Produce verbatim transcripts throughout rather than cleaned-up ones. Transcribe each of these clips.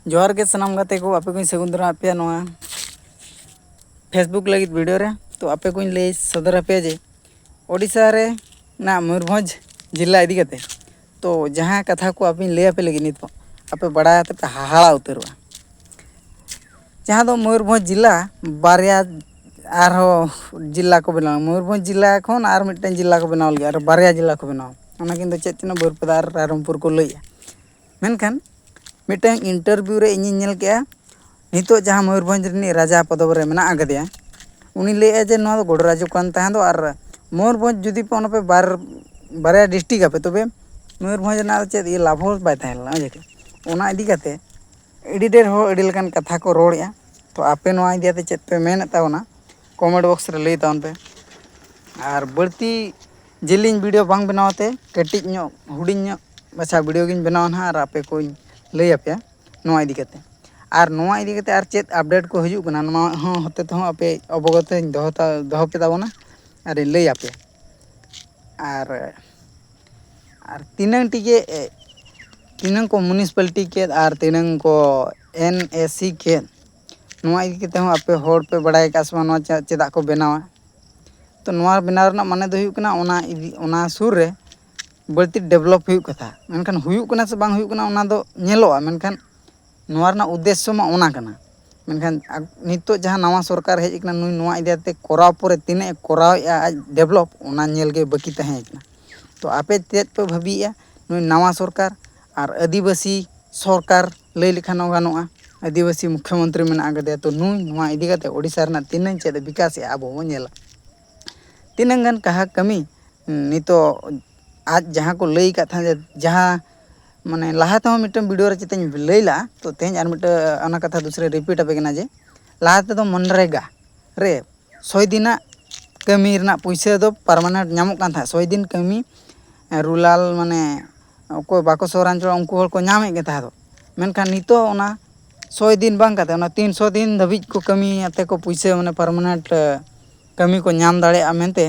ᱡᱚᱦᱟᱨ ᱜᱮ ᱥᱟᱱᱟᱢ ᱜᱟᱛᱮ ᱠᱚ, ᱟᱯᱮ ᱠᱚᱧ ᱥᱟᱹᱜᱩᱱ ᱫᱟᱨᱟᱢ ᱟᱯᱮᱭᱟ ᱱᱚᱣᱟ Facebook ᱞᱟᱹᱜᱤᱫ ᱵᱷᱤᱰᱤᱭᱳ ᱨᱮ᱾ ᱛᱚ ᱟᱯᱮ ᱠᱚᱧ ᱞᱟᱹᱭ ᱥᱚᱫᱚᱨ ᱟᱯᱮᱭᱟ ᱡᱮ ᱳᱰᱤᱥᱟ ᱨᱮᱱᱟᱜ ᱢᱚᱭᱩᱨᱵᱷᱚᱸᱡᱽ ᱡᱮᱞᱟ ᱤᱫᱤ ᱠᱟᱛᱮ ᱛᱚ ᱡᱟᱦᱟᱸ ᱠᱟᱛᱷᱟ ᱠᱚ ᱟᱯᱮᱧ ᱞᱟᱹᱭ ᱟᱯᱮ ᱞᱟᱹᱜᱤᱫ ᱱᱤᱛᱚᱜ, ᱟᱯᱮ ᱵᱟᱲᱟᱭ ᱟᱛᱮ ᱯᱮ ᱦᱟᱦᱟᱲᱟ ᱩᱛᱟᱹᱨᱚᱜᱼᱟ᱾ ᱡᱟᱦᱟᱸ ᱫᱚ ᱢᱚᱭᱩᱨᱵᱷᱚᱸᱡᱽ ᱡᱮᱞᱟ ᱵᱟᱨᱭᱟ ᱟᱨᱦᱚᱸ ᱡᱮᱞᱟ ᱠᱚ ᱵᱮᱱᱟᱣᱟ, ᱢᱚᱭᱩᱨᱵᱷᱚᱸᱡᱽ ᱡᱮᱞᱟ ᱠᱷᱚᱱ ᱟᱨ ᱢᱤᱫᱴᱟᱝ ᱡᱮᱞᱟ ᱠᱚ ᱵᱮᱱᱟᱣ ᱞᱟᱹᱜᱤᱫ, ᱟᱨ ᱵᱟᱨᱭᱟ ᱡᱮᱞᱟ ᱠᱚ ᱵᱮᱱᱟᱣᱟ᱾ ᱚᱱᱟ ᱠᱤᱱ ᱫᱚ ᱪᱮᱫ ᱪᱚ ᱵᱟᱹᱨᱯᱟᱫᱟ ᱟᱨ ᱨᱟᱭᱨᱚᱝᱯᱩᱨ ᱠᱚ ᱞᱟᱹᱭᱮᱜᱼᱟ᱾ ᱢᱮᱱᱠᱷᱟᱱ ᱢᱤᱫᱴᱟᱝ ᱤᱱᱴᱟᱨᱵᱷᱤᱭᱩ ᱨᱮ ᱤᱧᱤᱧ ᱧᱮᱞ ᱠᱮᱜᱼᱟ, ᱱᱤᱛᱚᱜ ᱡᱟᱦᱟᱸ ᱢᱚᱭᱩᱨᱵᱷᱚᱸᱡᱽ ᱨᱤᱱᱤᱡ ᱨᱟᱡᱟ ᱯᱚᱫᱚᱵ ᱨᱮ ᱢᱮᱱᱟᱜ ᱟᱠᱟᱫᱮᱭᱟ, ᱩᱱᱤ ᱞᱟᱹᱭᱮᱜᱼᱟ ᱡᱮ ᱱᱚᱣᱟ ᱫᱚ ᱜᱚᱰ ᱨᱟᱡᱽ ᱠᱟᱱ ᱛᱟᱦᱮᱸ ᱫᱚ, ᱟᱨ ᱢᱚᱭᱩᱨᱵᱷᱚᱸᱡᱽ ᱡᱩᱫᱤ ᱯᱮ ᱚᱱᱟ ᱯᱮ ᱵᱟᱨ ᱵᱟᱨᱭᱟ ᱰᱤᱥᱴᱨᱤᱠᱴ ᱟᱯᱮ, ᱛᱚᱵᱮ ᱢᱚᱭᱩᱨᱵᱷᱚᱸᱡᱽ ᱨᱮᱱᱟᱜ ᱫᱚ ᱪᱮᱫ ᱤᱭᱟᱹ ᱞᱟᱵᱷ ᱦᱚᱸ ᱵᱟᱭ ᱛᱟᱦᱮᱸ ᱞᱮᱱᱟ᱾ ᱚᱱᱟ ᱤᱫᱤ ᱠᱟᱛᱮ ᱟᱹᱰᱤ ᱰᱷᱮᱨ ᱦᱚᱲ ᱟᱹᱰᱤ ᱞᱮᱠᱟᱱ ᱠᱟᱛᱷᱟ ᱠᱚ ᱨᱚᱲᱮᱜᱼᱟ᱾ ᱛᱚ ᱟᱯᱮ ᱱᱚᱣᱟ ᱤᱫᱤ ᱠᱟᱛᱮ ᱪᱮᱫ ᱯᱮ ᱢᱮᱱᱮᱫ ᱛᱟᱵᱚᱱᱟ, ᱠᱚᱢᱮᱱᱴ ᱵᱚᱠᱥ ᱨᱮ ᱞᱟᱹᱭ ᱛᱟᱵᱚᱱ ᱯᱮ᱾ ᱟᱨ ᱵᱟᱹᱲᱛᱤ ᱡᱮᱞᱮᱧ ᱵᱷᱤᱰᱤᱭᱳ ᱵᱟᱝ ᱵᱮᱱᱟᱣ ᱛᱮ ᱠᱟᱹᱴᱤᱡ ᱧᱚᱜ, ᱦᱩᱰᱤᱧ ᱧᱚᱜ ᱢᱟᱪᱷᱟ ᱵᱷᱤᱰᱤᱭᱳ ᱜᱤᱧ ᱵᱮᱱᱟᱣᱟ ᱱᱟᱦᱟᱜ, ᱟᱨ ᱟᱯᱮ ᱠᱚᱧ ᱞᱟᱹᱭ ᱟᱯᱮᱭᱟ ᱱᱚᱣᱟ ᱤᱫᱤ ᱠᱟᱛᱮ᱾ ᱟᱨ ᱱᱚᱣᱟ ᱤᱫᱤ ᱠᱟᱛᱮ ᱟᱨ ᱪᱮᱫ ᱟᱯᱰᱮᱴ ᱠᱚ ᱦᱤᱡᱩᱜ ᱠᱟᱱᱟ, ᱱᱚᱣᱟ ᱦᱚᱸ ᱦᱚᱛᱮ ᱛᱮᱦᱚᱸ ᱟᱯᱮ ᱚᱵᱚᱜᱚᱛ ᱤᱧ ᱫᱚᱦᱚ ᱛᱟ-, ᱫᱚᱦᱚ ᱯᱮ ᱛᱟᱵᱚᱱᱟ ᱟᱨᱤᱧ ᱞᱟᱹᱭ ᱟᱯᱮᱭᱟ᱾ ᱟᱨ, ᱟᱨ ᱛᱤᱱᱟᱹᱝ ᱴᱤ ᱜᱮ, ᱮ, ᱛᱤᱱᱟᱹᱝ ᱠᱚ ᱢᱩᱱᱤᱥᱤᱯᱟᱞᱤᱴᱤ ᱠᱮᱫ ᱟᱨ ᱛᱤᱱᱟᱹᱝ ᱠᱚ ᱮᱱ ᱮ ᱥᱤ ᱠᱮᱫ, ᱱᱚᱣᱟ ᱤᱫᱤ ᱠᱟᱛᱮ ᱦᱚᱸ ᱟᱯᱮ ᱦᱚᱲ ᱯᱮ ᱵᱟᱲᱟᱭ ᱟᱠᱟᱫ ᱥᱮ ᱵᱟᱝ, ᱱᱚᱣᱟ ᱪᱮ-, ᱪᱮᱫᱟᱜ ᱠᱚ ᱵᱮᱱᱟᱣᱟ? ᱛᱚ ᱱᱚᱣᱟ ᱵᱮᱱᱟᱣ ᱨᱮᱱᱟᱜ ᱢᱟᱱᱮ ᱫᱚ ᱦᱩᱭᱩᱜ ᱠᱟᱱᱟ ᱚᱱᱟ ᱤᱫᱤ, ᱚᱱᱟ ᱥᱩᱨ ᱨᱮ ᱵᱟᱹᱲᱛᱤ ᱰᱮᱵᱷᱞᱚᱯ ᱦᱩᱭᱩᱜ ᱠᱟᱛᱷᱟ, ᱢᱮᱱᱠᱷᱟᱱ ᱦᱩᱭᱩᱜ ᱠᱟᱱᱟ ᱥᱮ ᱵᱟᱝ ᱦᱩᱭᱩᱜ ᱠᱟᱱᱟ ᱚᱱᱟ ᱫᱚ ᱧᱮᱞᱚᱜᱼᱟ, ᱢᱮᱱᱠᱷᱟᱱ ᱱᱚᱣᱟ ᱨᱮᱱᱟᱜ ᱩᱫᱽᱫᱮᱥᱥᱚ ᱢᱟ ᱚᱱᱟ ᱠᱟᱱᱟ᱾ ᱢᱮᱱᱠᱷᱟᱱ ᱟᱠ-, ᱱᱤᱛᱚᱜ ᱡᱟᱦᱟᱸ ᱱᱟᱣᱟ ᱥᱚᱨᱠᱟᱨ ᱦᱮᱡ ᱟᱠᱟᱱᱟ, ᱱᱩᱭ ᱱᱚᱣᱟ ᱤᱫᱤ ᱠᱟᱛᱮ ᱠᱚᱨᱟᱣ ᱯᱚᱨᱮ ᱛᱤᱱᱟᱹᱜ ᱮ ᱠᱚᱨᱟᱣᱮᱫᱼᱟ ᱟᱡ ᱰᱮᱵᱷᱞᱚᱯ, ᱚᱱᱟ ᱧᱮᱞ ᱜᱮ ᱵᱟᱹᱠᱤ ᱛᱟᱦᱮᱸ ᱠᱟᱱᱟ᱾ ᱛᱚ ᱟᱯᱮ ᱪᱮᱫ ᱯᱮ ᱵᱷᱟᱹᱵᱤᱭᱮᱫᱼᱟ, ᱱᱩᱭ ᱱᱟᱣᱟ ᱥᱚᱨᱠᱟᱨ ᱟᱨ ᱟᱹᱫᱤᱵᱟᱹᱥᱤ ᱥᱚᱨᱠᱟᱨ ᱞᱟᱹᱭ ᱞᱮᱠᱷᱟᱱ ᱦᱚᱸ ᱜᱟᱱᱚᱜᱼᱟ, ᱟᱹᱫᱤᱵᱟᱹᱥᱤ ᱢᱩᱠᱷᱭᱚᱢᱚᱱᱛᱨᱤ ᱢᱮᱱᱟᱜ ᱟᱠᱟᱫᱮᱭᱟ, ᱛᱚ ᱱᱩᱭ ᱱᱚᱣᱟ ᱤᱫᱤ ᱠᱟᱛᱮ ᱳᱰᱤᱥᱟ ᱨᱮᱱᱟᱜ ᱛᱤᱱᱟᱹᱝ ᱪᱮᱫ ᱮ ᱵᱤᱠᱟᱥᱮᱜᱼᱟ ᱟᱵᱚ ᱵᱚᱱ ᱧᱮᱞᱟ᱾ ᱛᱤᱱᱟᱹᱝ ᱜᱟᱱ ᱠᱟᱦᱟ ᱠᱟᱹᱢᱤ ᱱᱤᱛᱚᱜ ᱟᱡ ᱡᱟᱦᱟᱸ ᱠᱚ ᱞᱟᱹᱭ ᱟᱠᱟᱫ ᱛᱟᱦᱮᱸᱫ, ᱡᱟᱦᱟᱸ ᱢᱟᱱᱮ ᱞᱟᱦᱟ ᱛᱮᱦᱚᱸ ᱢᱤᱫᱴᱟᱝ ᱵᱷᱤᱰᱤᱭᱳ ᱨᱮ ᱪᱮᱛᱟᱧ ᱞᱟᱹᱭ ᱞᱟᱜᱼᱟ, ᱛᱚ ᱛᱮᱦᱮᱧ ᱟᱨ ᱢᱤᱫᱴᱟᱝ ᱚᱱᱟ ᱠᱟᱛᱷᱟ ᱫᱩᱥᱨᱟᱹ ᱨᱤᱯᱤᱴ ᱟᱯᱮ ᱠᱟᱱᱟ ᱡᱮ ᱞᱟᱦᱟ ᱛᱮᱫᱚ ᱢᱚᱱᱨᱮᱜᱟ ᱨᱮ ᱥᱚᱭ ᱫᱤᱱᱟᱜ ᱠᱟᱹᱢᱤ ᱨᱮᱱᱟᱜ ᱯᱩᱭᱥᱟᱹ ᱫᱚ ᱯᱟᱨᱢᱟᱱᱮᱱᱴ ᱧᱟᱢᱚᱜ ᱠᱟᱱ ᱛᱟᱦᱮᱸᱫ, ᱥᱚᱭ ᱫᱤᱱ ᱠᱟᱹᱢᱤ, ᱨᱩᱨᱟᱞ ᱢᱟᱱᱮ ᱚᱠᱚᱭ ᱵᱟᱠᱚ ᱥᱚᱦᱚᱨᱟᱧᱪᱚᱞ ᱩᱱᱠᱩ ᱦᱚᱲ ᱠᱚ ᱧᱟᱢᱮᱫ ᱜᱮ ᱛᱟᱦᱮᱸᱫ᱾ ᱢᱮᱱᱠᱷᱟᱱ ᱱᱤᱛᱚᱜ ᱚᱱᱟ ᱥᱚᱭ ᱫᱤᱱ ᱵᱟᱝ ᱠᱟᱛᱮ ᱚᱱᱟ ᱛᱤᱱᱥᱚ ᱫᱤᱱ ᱫᱷᱟᱹᱵᱤᱡ ᱠᱚ ᱠᱟᱹᱢᱤᱭᱟᱛᱮ ᱠᱚ ᱯᱩᱭᱥᱟᱹ ᱢᱟᱱᱮ ᱯᱟᱨᱢᱟᱱᱮᱱᱴ ᱠᱟᱹᱢᱤ ᱠᱚ ᱧᱟᱢ ᱫᱟᱲᱮᱭᱟᱜᱼᱟ ᱢᱮᱱᱛᱮ,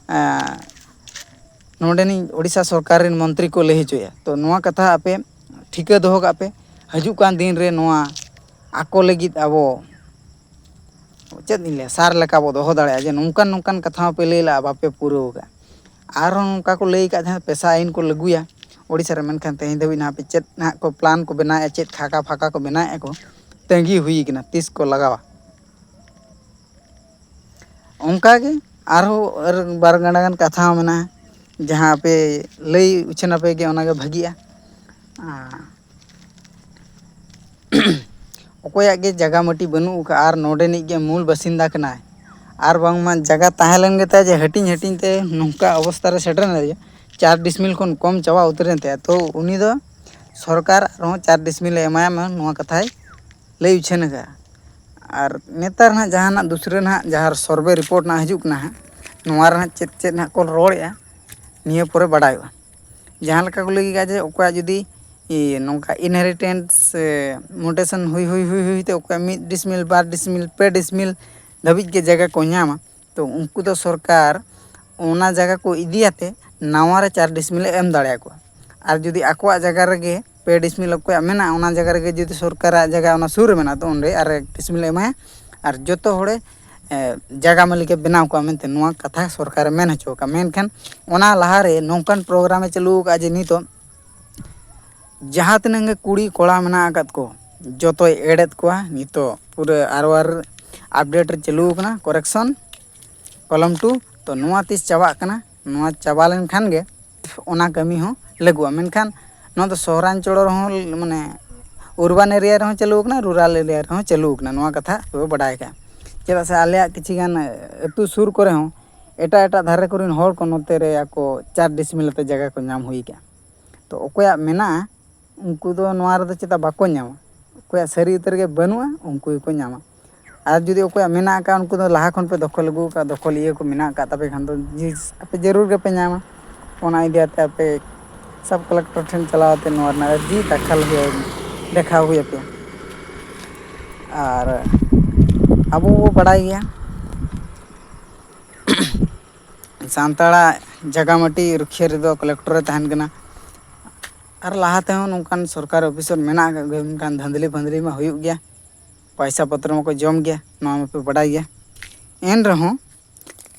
ᱮᱸ, ᱱᱚᱰᱮᱱᱤᱡ ᱳᱰᱤᱥᱟ ᱥᱚᱨᱠᱟᱨ ᱨᱮᱱ ᱢᱚᱱᱛᱨᱤ ᱠᱚ ᱞᱟᱹᱭ ᱦᱚᱪᱚᱭᱟ᱾ ᱛᱚ ᱱᱚᱣᱟ ᱠᱟᱛᱷᱟ ᱟᱯᱮ ᱴᱷᱤᱠᱟᱹ ᱫᱚᱦᱚ ᱠᱟᱜ ᱯᱮ᱾ ᱦᱤᱡᱩᱜ ᱠᱟᱱ ᱫᱤᱱ ᱨᱮ ᱱᱚᱣᱟ ᱟᱠᱚ ᱞᱟᱹᱜᱤᱫ ᱟᱵᱚ, ᱪᱮᱫ ᱤᱧ ᱞᱟᱹᱭᱟ, ᱥᱟᱨ ᱞᱮᱠᱟ ᱵᱚ ᱫᱚᱦᱚ ᱫᱟᱲᱮᱭᱟᱜᱼᱟ, ᱡᱮ ᱱᱚᱝᱠᱟᱱ ᱱᱚᱝᱠᱟᱱ ᱠᱟᱛᱷᱟ ᱦᱚᱸᱯᱮ ᱞᱟᱹᱭ ᱞᱟᱜᱼᱟ, ᱵᱟᱯᱮ ᱯᱩᱨᱟᱹᱣ ᱠᱟᱜᱼᱟ᱾ ᱟᱨᱦᱚᱸ ᱱᱚᱝᱠᱟ ᱠᱚ ᱞᱟᱹᱭ ᱟᱠᱟᱫ, ᱡᱟᱦᱟᱸ ᱯᱮᱥᱟ ᱟᱭᱤᱱ ᱠᱚ ᱞᱟᱹᱜᱩᱭᱟ ᱳᱰᱤᱥᱟ ᱨᱮ, ᱢᱮᱱᱠᱷᱟᱱ ᱛᱮᱦᱮᱧ ᱫᱷᱟᱹᱵᱤᱡ ᱱᱟᱦᱟᱜ ᱯᱮ ᱪᱮᱫ ᱱᱟᱦᱟᱜ ᱠᱚ ᱯᱞᱟᱱ ᱠᱚ ᱵᱮᱱᱟᱣᱮᱫᱼᱟ, ᱪᱮᱫ ᱠᱷᱟᱠᱟ ᱯᱷᱟᱠᱟ ᱠᱚ ᱵᱮᱱᱟᱣᱮᱫᱼᱟ ᱠᱚ, ᱛᱟᱺᱜᱤ ᱦᱩᱭ ᱠᱟᱱᱟ ᱛᱤᱥ ᱠᱚ ᱞᱟᱜᱟᱣᱟ᱾ ᱚᱱᱠᱟᱜᱮ ᱟᱨᱦᱚᱸ ᱟᱨ ᱵᱟᱨ ᱜᱟᱱᱰᱟ ᱜᱟᱱ ᱠᱟᱛᱷᱟ ᱦᱚᱸ ᱢᱮᱱᱟᱜᱼᱟ, ᱡᱟᱦᱟᱸ ᱟᱯᱮ ᱞᱟᱹᱭ ᱩᱪᱷᱟᱹᱱ ᱟᱯᱮ ᱜᱮ, ᱚᱱᱟᱜᱮ ᱵᱷᱟᱹᱜᱤᱜᱼᱟ᱾ ᱟᱨ ᱚᱠᱚᱭᱟᱜ ᱜᱮ ᱡᱟᱭᱜᱟ ᱢᱟᱹᱴᱤ ᱵᱟᱹᱱᱩᱜ ᱟᱠᱟᱫᱼᱟ ᱟᱨ ᱱᱚᱰᱮᱱᱤᱡ ᱜᱮ ᱢᱩᱞ ᱵᱟᱥᱤᱱᱫᱟ ᱠᱟᱱᱟᱭ, ᱟᱨ ᱵᱟᱝᱢᱟ ᱡᱟᱭᱜᱟ ᱛᱟᱦᱮᱸ ᱞᱮᱱ ᱜᱮᱛᱟᱭᱟ, ᱡᱮ ᱦᱟᱹᱴᱤᱧ ᱦᱟᱹᱴᱤᱧ ᱛᱮ ᱱᱚᱝᱠᱟ ᱚᱵᱚᱥᱛᱟ ᱨᱮ ᱥᱮᱴᱮᱨ ᱮᱱᱟ, ᱡᱮ ᱪᱟᱨ ᱰᱤᱥᱢᱤᱞ ᱠᱷᱚᱱ ᱠᱚᱢ ᱪᱟᱵᱟ ᱩᱛᱟᱹᱨᱮᱱ ᱛᱟᱭᱟ, ᱛᱚ ᱩᱱᱤ ᱫᱚ ᱥᱚᱨᱠᱟᱨ ᱟᱨᱦᱚᱸ ᱪᱟᱨ ᱰᱤᱥᱢᱤᱞᱮ ᱮᱢᱟᱭᱟ, ᱱᱚᱣᱟ ᱠᱟᱛᱷᱟᱭ ᱞᱟᱹᱭ ᱩᱪᱷᱟᱹᱱ ᱟᱠᱟᱫᱼᱟ᱾ ᱟᱨ ᱱᱮᱛᱟᱨ ᱱᱟᱦᱟᱜ ᱡᱟᱦᱟᱱᱟᱜ ᱫᱩᱥᱨᱟᱹ ᱱᱟᱦᱟᱜ ᱡᱟᱦᱟᱸ ᱥᱚᱨᱵᱷᱮ ᱨᱤᱯᱳᱨᱴ ᱱᱟᱦᱟᱜ ᱦᱤᱡᱩᱜ ᱠᱟᱱᱟ ᱦᱟᱸᱜ, ᱱᱚᱣᱟ ᱨᱮ ᱱᱟᱦᱟᱜ ᱪᱮᱫ ᱪᱮᱫ ᱱᱟᱦᱟᱜ ᱠᱚ ᱨᱚᱲᱮᱫᱼᱟ, ᱱᱤᱭᱟᱹ ᱯᱚᱨᱮ ᱵᱟᱰᱟᱭᱚᱜᱼᱟ᱾ ᱡᱟᱦᱟᱸ ᱞᱮᱠᱟ ᱠᱚ ᱞᱟᱹᱭ ᱠᱮᱫᱟ ᱡᱮ ᱚᱠᱚᱭᱟᱜ ᱡᱩᱫᱤ ᱤᱭᱟᱹ ᱱᱚᱝᱠᱟ ᱤᱱᱦᱮᱨᱤᱴᱮᱱᱥ ᱥᱮ ᱢᱩᱴᱮᱥᱚᱱ ᱦᱩᱭ ᱦᱩᱭ ᱦᱩᱭ ᱦᱩᱭ ᱛᱮ ᱚᱠᱚᱭᱟᱜ ᱢᱤᱫ ᱰᱤᱥᱢᱤᱞ, ᱵᱟᱨ ᱰᱤᱥᱢᱤᱞ, ᱯᱮ ᱰᱤᱥᱢᱤᱞ ᱫᱷᱟᱹᱵᱤᱡ ᱜᱮ ᱡᱟᱭᱜᱟ ᱠᱚ ᱧᱟᱢᱟ, ᱛᱚ ᱩᱱᱠᱩ ᱫᱚ ᱥᱚᱨᱠᱟᱨ ᱚᱱᱟ ᱡᱟᱭᱜᱟ ᱠᱚ ᱤᱫᱤᱭᱟᱛᱮ ᱱᱟᱣᱟ ᱨᱮ ᱪᱟᱨ ᱰᱤᱥᱢᱤᱞᱮ ᱮᱢ ᱫᱟᱲᱮᱭᱟᱠᱚᱣᱟ᱾ ᱟᱨ ᱡᱩᱫᱤ ᱟᱠᱚᱣᱟᱜ ᱡᱟᱭᱜᱟ ᱨᱮᱜᱮ ᱯᱮ ᱰᱤᱥᱢᱤᱞ ᱚᱠᱚᱭᱟᱜ ᱢᱮᱱᱟᱜᱼᱟ, ᱚᱱᱟ ᱡᱟᱭᱜᱟ ᱨᱮᱜᱮ ᱡᱩᱫᱤ ᱥᱚᱨᱠᱟᱨᱟᱜ ᱡᱟᱭᱜᱟ ᱚᱱᱟ ᱥᱩᱨ ᱨᱮ ᱢᱮᱱᱟᱜᱼᱟ, ᱛᱚ ᱚᱸᱰᱮ ᱟᱨ ᱮᱠ ᱰᱤᱥᱢᱤᱞᱮ ᱮᱢᱟᱭᱟ᱾ ᱟᱨ ᱡᱚᱛᱚ ᱦᱚᱲᱮ ᱮ, ᱡᱟᱭᱜᱟ ᱢᱟᱹᱞᱤᱠᱮ ᱵᱮᱱᱟᱣ ᱠᱚᱣᱟ ᱢᱮᱱᱛᱮ ᱱᱚᱣᱟ ᱠᱟᱛᱷᱟ ᱥᱚᱨᱠᱟᱨᱮ ᱢᱮᱱ ᱦᱚᱪᱚ ᱟᱠᱟᱫᱼᱟ᱾ ᱢᱮᱱᱠᱷᱟᱱ ᱚᱱᱟ ᱞᱟᱦᱟᱨᱮ ᱱᱚᱝᱠᱟᱱ ᱯᱨᱳᱜᱨᱟᱢᱮ ᱪᱟᱹᱞᱩ ᱟᱠᱟᱫᱼᱟ ᱡᱮ ᱱᱤᱛᱚᱜ ᱡᱟᱦᱟᱸ ᱛᱤᱱᱟᱹᱜ ᱜᱮ ᱠᱩᱲᱤ ᱠᱚᱲᱟ ᱢᱮᱱᱟᱜ ᱟᱠᱟᱫ ᱠᱚ, ᱡᱚᱛᱚᱭ ᱮᱰᱮᱫ ᱠᱚᱣᱟ᱾ ᱱᱤᱛᱚᱜ ᱯᱩᱨᱟᱹ ᱟᱨ ᱟᱨ ᱟᱯᱰᱮᱴ ᱨᱮ ᱪᱟᱹᱞᱩ ᱟᱠᱟᱱᱟ, ᱠᱚᱨᱮᱠᱥᱚᱱ ᱠᱚᱞᱚᱢ ᱴᱩ᱾ ᱛᱚ ᱱᱚᱣᱟ ᱛᱤᱥ ᱪᱟᱵᱟᱜ ᱠᱟᱱᱟ? ᱱᱚᱣᱟ ᱪᱟᱵᱟ ᱞᱮᱱᱠᱷᱟᱱ ᱜᱮ ᱚᱱᱟ ᱠᱟᱹᱢᱤ ᱦᱚᱸ ᱞᱟᱹᱜᱩᱜᱼᱟ᱾ ᱢᱮᱱᱠᱷᱟᱱ ᱱᱚᱣᱟ ᱫᱚ ᱥᱚᱦᱚᱨᱟᱧᱪᱚᱞ ᱨᱮᱦᱚᱸ, ᱢᱟᱱᱮ ᱩᱨᱵᱟᱱ ᱮᱨᱤᱭᱟ ᱨᱮᱦᱚᱸ ᱪᱟᱹᱞᱩ ᱟᱠᱟᱱᱟ, ᱨᱩᱨᱟᱞ ᱮᱨᱤᱭᱟ ᱨᱮᱦᱚᱸ ᱪᱟᱹᱞᱩ ᱟᱠᱟᱱᱟ᱾ ᱱᱚᱣᱟ ᱠᱟᱛᱷᱟ ᱟᱯᱮ ᱯᱮ ᱵᱟᱰᱟᱭ ᱠᱟᱜᱼᱟ᱾ ᱪᱮᱫᱟᱜ ᱥᱮ ᱟᱞᱮᱭᱟᱜ ᱠᱤᱪᱷᱤ ᱜᱟᱱ ᱟᱹᱛᱩ ᱥᱩᱨ ᱠᱚᱨᱮ ᱦᱚᱸ ᱮᱴᱟᱜ ᱮᱴᱟᱜ ᱫᱷᱟᱨᱮ ᱠᱚᱨᱮᱱ ᱦᱚᱲ ᱠᱚ ᱱᱚᱛᱮ ᱨᱮ ᱟᱠᱚ ᱪᱟᱨ ᱰᱤᱥᱢᱤᱞ ᱟᱛᱮ ᱡᱟᱭᱜᱟ ᱠᱚ ᱧᱟᱢ ᱦᱩᱭ ᱠᱟᱜᱼᱟ᱾ ᱛᱚ ᱚᱠᱚᱭᱟᱜ ᱢᱮᱱᱟᱜᱼᱟ, ᱩᱱᱠᱩ ᱫᱚ ᱱᱚᱣᱟ ᱨᱮᱫᱚ ᱪᱮᱫᱟᱜ ᱵᱟᱠᱚ ᱧᱟᱢᱟ? ᱚᱠᱚᱭᱟᱜ ᱥᱟᱹᱨᱤ ᱩᱛᱟᱹᱨ ᱜᱮ ᱵᱟᱹᱱᱩᱜᱼᱟ, ᱩᱱᱠᱩ ᱜᱮᱠᱚ ᱧᱟᱢᱟ᱾ ᱟᱨ ᱡᱩᱫᱤ ᱚᱠᱚᱭᱟᱜ ᱢᱮᱱᱟᱜ ᱟᱠᱟᱫ, ᱩᱱᱠᱩ ᱫᱚ ᱞᱟᱦᱟ ᱠᱷᱚᱱ ᱯᱮ ᱫᱚᱠᱷᱚᱞ ᱟᱹᱜᱩ ᱟᱠᱟᱫ, ᱫᱚᱠᱷᱚᱞ ᱤᱭᱟᱹ ᱠᱚ ᱢᱮᱱᱟᱜ ᱟᱠᱟᱫ ᱛᱟᱯᱮ ᱠᱷᱟᱱ ᱫᱚ ᱡᱤ-, ᱟᱯᱮ ᱡᱟᱹᱨᱩᱲ ᱜᱮᱯᱮ ᱧᱟᱢᱟ᱾ ᱚᱱᱟ ᱤᱫᱤ ᱠᱟᱛᱮ ᱟᱯᱮ ᱥᱟᱵ ᱠᱟᱞᱮᱠᱴᱚᱨ ᱴᱷᱮᱱ ᱪᱟᱞᱟᱣ ᱠᱟᱛᱮ ᱱᱚᱣᱟ ᱨᱮᱱᱟᱜ ᱟᱹᱨᱡᱤ ᱫᱟᱠᱷᱟᱞ ᱦᱩᱭ, ᱫᱮᱠᱷᱟᱣ ᱦᱩᱭ ᱟᱯᱮᱭᱟ᱾ ᱟᱨ ᱟᱵᱚ ᱵᱚ ᱵᱟᱲᱟᱭ ᱜᱮᱭᱟ, ᱥᱟᱱᱛᱟᱲᱟᱜ ᱡᱟᱭᱜᱟ ᱢᱟᱹᱴᱤ ᱨᱩᱠᱷᱤᱭᱟᱹ ᱨᱮᱫᱚ ᱠᱟᱞᱮᱠᱴᱚᱨᱮ ᱛᱟᱦᱮᱱ ᱠᱟᱱᱟ᱾ ᱟᱨ ᱞᱟᱦᱟ ᱛᱮᱦᱚᱸ ᱱᱚᱝᱠᱟᱱ ᱥᱚᱨᱠᱟᱨᱤ ᱚᱯᱷᱤᱥᱟᱨ ᱢᱮᱱᱟᱜ ᱟᱠᱟᱫ ᱠᱚᱜᱮᱭᱟ, ᱢᱮᱱᱠᱷᱟᱱ ᱫᱷᱟᱹᱱᱫᱽᱞᱤ ᱯᱷᱟᱹᱱᱫᱽᱞᱤ ᱢᱟ ᱦᱩᱭᱩᱜ ᱜᱮᱭᱟ, ᱯᱚᱭᱥᱟ ᱯᱚᱛᱨᱚ ᱢᱟᱠᱚ ᱡᱚᱢ ᱜᱮᱭᱟ, ᱱᱚᱣᱟ ᱢᱟᱯᱮ ᱵᱟᱰᱟᱭ ᱜᱮᱭᱟ᱾ ᱮᱱ ᱨᱮᱦᱚᱸ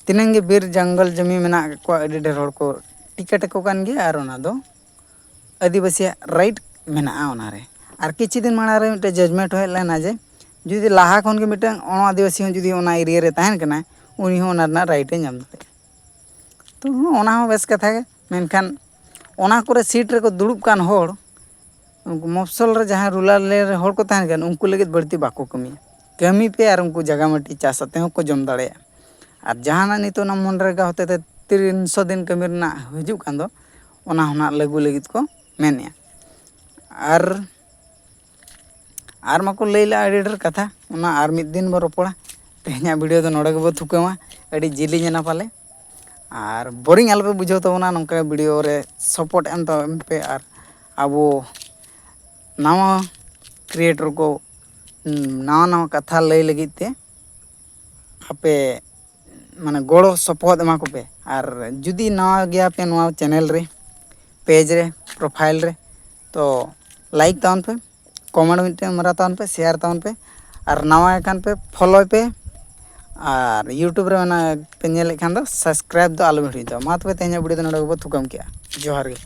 ᱛᱤᱱᱟᱹᱝ ᱜᱮ ᱵᱤᱨ ᱡᱚᱝᱜᱚᱞ ᱡᱚᱢᱤ ᱢᱮᱱᱟᱜ ᱟᱠᱟᱫ ᱠᱚᱣᱟ, ᱟᱹᱰᱤ ᱰᱷᱮᱨ ᱦᱚᱲ ᱠᱚ ᱴᱤᱠᱤᱴ ᱟᱠᱚ ᱠᱟᱱ ᱜᱮᱭᱟ, ᱟᱨ ᱚᱱᱟ ᱫᱚ ᱟᱹᱫᱤᱵᱟᱹᱥᱤᱭᱟᱜ ᱨᱟᱭᱤᱴ ᱢᱮᱱᱟᱜᱼᱟ ᱚᱱᱟᱨᱮ᱾ ᱟᱨ ᱠᱤᱪᱷᱩ ᱫᱤᱱ ᱢᱟᱲᱟᱝ ᱨᱮ ᱢᱤᱫᱴᱮᱱ ᱡᱟᱡᱽᱢᱮᱱᱴ ᱦᱮᱡ ᱞᱮᱱᱟ ᱡᱮ ᱡᱩᱫᱤ ᱞᱟᱦᱟ ᱠᱷᱚᱱ ᱜᱮ ᱢᱤᱫᱴᱟᱝ ᱚᱱᱚ ᱟᱹᱫᱤᱵᱟᱹᱥᱤ ᱦᱚᱸ ᱡᱩᱫᱤ ᱚᱱᱟ ᱮᱨᱤᱭᱟ ᱨᱮ ᱛᱟᱦᱮᱱ ᱠᱟᱱᱟᱭ, ᱩᱱᱤ ᱦᱚᱸ ᱚᱱᱟ ᱨᱮᱱᱟᱜ ᱨᱟᱭᱤᱴ ᱮ ᱧᱟᱢ ᱫᱟᱲᱮᱭᱟᱜᱼᱟ᱾ ᱛᱚ ᱚᱱᱟ ᱦᱚᱸ ᱵᱮᱥ ᱠᱟᱛᱷᱟ ᱜᱮ, ᱢᱮᱱᱠᱷᱟᱱ ᱚᱱᱟ ᱠᱚᱨᱮ ᱥᱤᱴ ᱨᱮᱠᱚ ᱫᱩᱲᱩᱵ ᱠᱟᱱ ᱦᱚᱲ, ᱩᱱᱠᱩ ᱢᱚᱯᱷᱥᱚᱞ ᱨᱮ ᱡᱟᱦᱟᱸᱭ ᱨᱩᱨᱟᱞ ᱮᱨᱤᱭᱟ ᱨᱮ ᱦᱚᱲ ᱠᱚ ᱛᱟᱦᱮᱱ ᱠᱟᱱ, ᱩᱱᱠᱩ ᱞᱟᱹᱜᱤᱫ ᱵᱟᱹᱲᱛᱤ ᱵᱟᱠᱚ ᱠᱟᱹᱢᱤᱭᱟ᱾ ᱠᱟᱹᱢᱤ ᱯᱮ ᱟᱨ ᱩᱱᱠᱩ ᱡᱟᱭᱜᱟ ᱢᱟᱹᱴᱤ ᱪᱟᱥ ᱟᱛᱮ ᱦᱚᱸᱠᱚ ᱡᱚᱢ ᱫᱟᱲᱮᱭᱟᱜᱼᱟ᱾ ᱟᱨ ᱡᱟᱦᱟᱱᱟᱜ ᱱᱤᱛᱚᱜ ᱚᱱᱟ ᱢᱚᱱᱨᱮᱜᱟ ᱦᱚᱛᱮ ᱛᱮ ᱛᱤᱱᱥᱚ ᱫᱤᱱ ᱠᱟᱹᱢᱤ ᱨᱮᱱᱟᱜ ᱦᱤᱡᱩᱜ ᱠᱟᱱ ᱫᱚ, ᱚᱱᱟ ᱦᱚᱸ ᱱᱟᱜ ᱞᱟᱹᱜᱩ ᱞᱟᱹᱜᱤᱫ ᱠᱚ ᱢᱮᱱᱮᱜᱼᱟ᱾ ᱟᱨ ᱟᱨ ᱢᱟᱠᱚ ᱞᱟᱹᱭ ᱞᱮᱜᱼᱟ ᱟᱹᱰᱤ ᱰᱷᱮᱨ ᱠᱟᱛᱷᱟ, ᱚᱱᱟ ᱟᱨ ᱢᱤᱫ ᱫᱤᱱ ᱵᱚ ᱨᱚᱯᱚᱲᱟ᱾ ᱛᱮᱦᱮᱧᱟᱜ ᱵᱷᱤᱰᱤᱭᱳ ᱫᱚ ᱱᱚᱰᱮ ᱜᱮᱵᱚ ᱛᱷᱩᱠᱟᱹᱢᱟ, ᱟᱹᱰᱤ ᱡᱤᱞᱤᱧ ᱮᱱᱟ ᱯᱟᱞᱮ᱾ ᱟᱨ ᱵᱳᱨᱤᱝ ᱟᱞᱚᱯᱮ ᱵᱩᱡᱷᱟᱹᱣ ᱛᱟᱵᱚᱱᱟ, ᱱᱚᱝᱠᱟ ᱵᱷᱤᱰᱤᱭᱳ ᱨᱮ ᱥᱟᱯᱳᱨᱴ ᱮᱢ ᱛᱟᱵᱚᱱ ᱯᱮ᱾ ᱟᱨ ᱟᱵᱚ ᱱᱟᱣᱟ ᱠᱨᱤᱭᱮᱴᱚᱨ ᱠᱚ ᱱᱟᱣᱟ ᱱᱟᱣᱟ ᱠᱟᱛᱷᱟ ᱞᱟᱹᱭ ᱞᱟᱹᱜᱤᱫ ᱛᱮ ᱟᱯᱮ ᱢᱟᱱᱮ ᱜᱚᱲᱚ ᱥᱚᱯᱚᱦᱚᱫ ᱮᱢᱟ ᱠᱚᱯᱮ᱾ ᱟᱨ ᱡᱩᱫᱤ ᱱᱟᱣᱟ ᱜᱮᱭᱟᱯᱮ ᱱᱚᱣᱟ ᱪᱮᱱᱮᱞ ᱨᱮ, ᱯᱮᱡᱽ ᱨᱮ, ᱯᱨᱚᱯᱷᱟᱭᱤᱞ ᱨᱮ, ᱛᱚ ᱞᱟᱭᱤᱠ ᱛᱟᱵᱚᱱ ᱯᱮ, ᱠᱚᱢᱮᱱᱴ ᱢᱤᱫᱴᱮᱱ ᱢᱟᱨᱟᱣ ᱛᱟᱵᱚᱱ ᱯᱮ, ᱥᱮᱭᱟᱨ ᱛᱟᱵᱚᱱ ᱯᱮ᱾ ᱟᱨ ᱱᱟᱣᱟ ᱠᱷᱟᱱ ᱯᱮ ᱯᱷᱚᱞᱳᱭ ᱯᱮ᱾ ᱟᱨ ᱤᱭᱩᱴᱩᱵᱽ ᱨᱮ ᱚᱱᱟ ᱯᱮ ᱧᱮᱞᱮᱫ ᱠᱷᱟᱱ ᱫᱚ ᱥᱟᱵᱥᱠᱨᱟᱭᱤᱵᱽ ᱫᱚ ᱟᱞᱚ ᱵᱤᱱ ᱦᱤᱲᱤᱧ ᱛᱟᱵᱚᱱᱟ᱾ ᱢᱟ ᱛᱚᱵᱮ ᱛᱮᱦᱮᱧᱟᱜ ᱵᱷᱤᱰᱤᱭᱳ ᱫᱚ ᱱᱚᱰᱮ ᱜᱮᱵᱚ ᱛᱷᱩᱠᱟᱹᱢ ᱠᱮᱜᱼᱟ᱾ ᱡᱚᱦᱟᱨ ᱜᱮ᱾